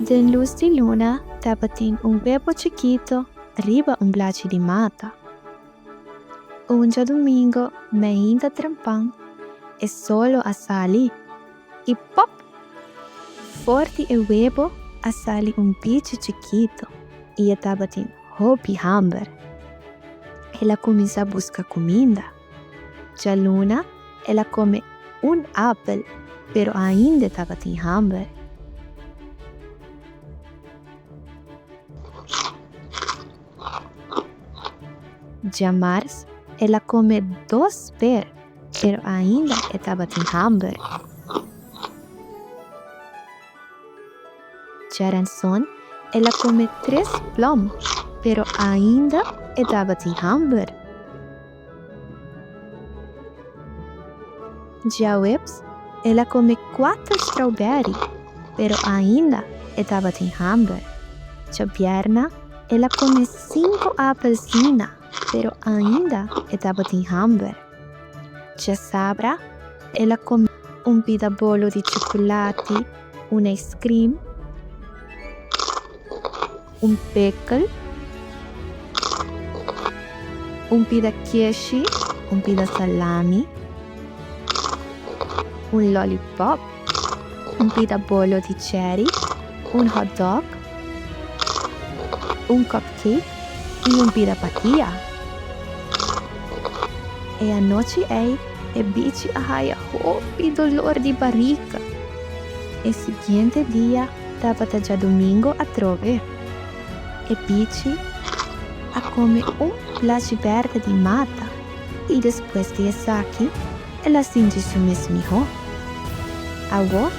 Den lus di luna tabatin un webo chikito riba un blachi di mata. Un djadumingo meinta trempan e solo a sali i pop! For di e webo a sali un bichi chikito i e tabatin hopi hamber. El a kuminsá buska kuminda. Djaluna el a kome un apel, pero ainda e tabatin hamber. Djamars el a kome dos per, pero ainda e tabatin hamber. Djaranson el a kome tres plòm, pero ainda e tabatin hamber. Djaweps el a kome kuater strawberry, pero ainda e tabatin hamber. Djabièrna el a kome sinku apelsina, pero ainda e tabatin hamber. Djasabra el a kome un pida bolo di chukulati, un ijskrim, un pekel, un pida keshi, un pida salami, un lollipop, un pida bolo di cherry, un hotdog, un cupcake y un pida patia. E anochi ey e bichi a haya hopi dolor di barica. E siguiente dia Tabata djadumingo atrobe. E bichi a kome un plachi berde di mata i despues di esaki el a sinti su mes mihó. Awor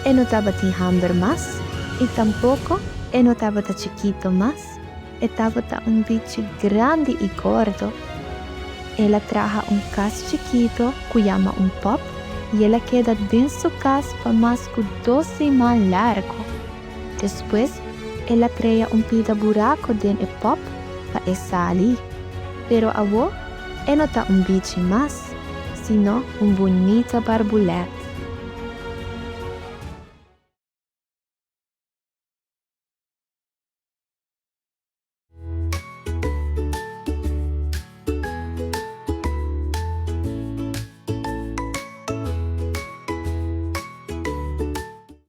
e no tabatin hamber mas i tampoko e no tabata chikito mas, e tabata un bichi grandi i gordo. El a traha un kas chikito ku yama un pòp i el a keda den su kas pa mas ku dos siman largu. Despues el a krea un pida buraku den e pòp pa e sali. Pero awor e no ta un bichi mas, sino un bunita barbulèt.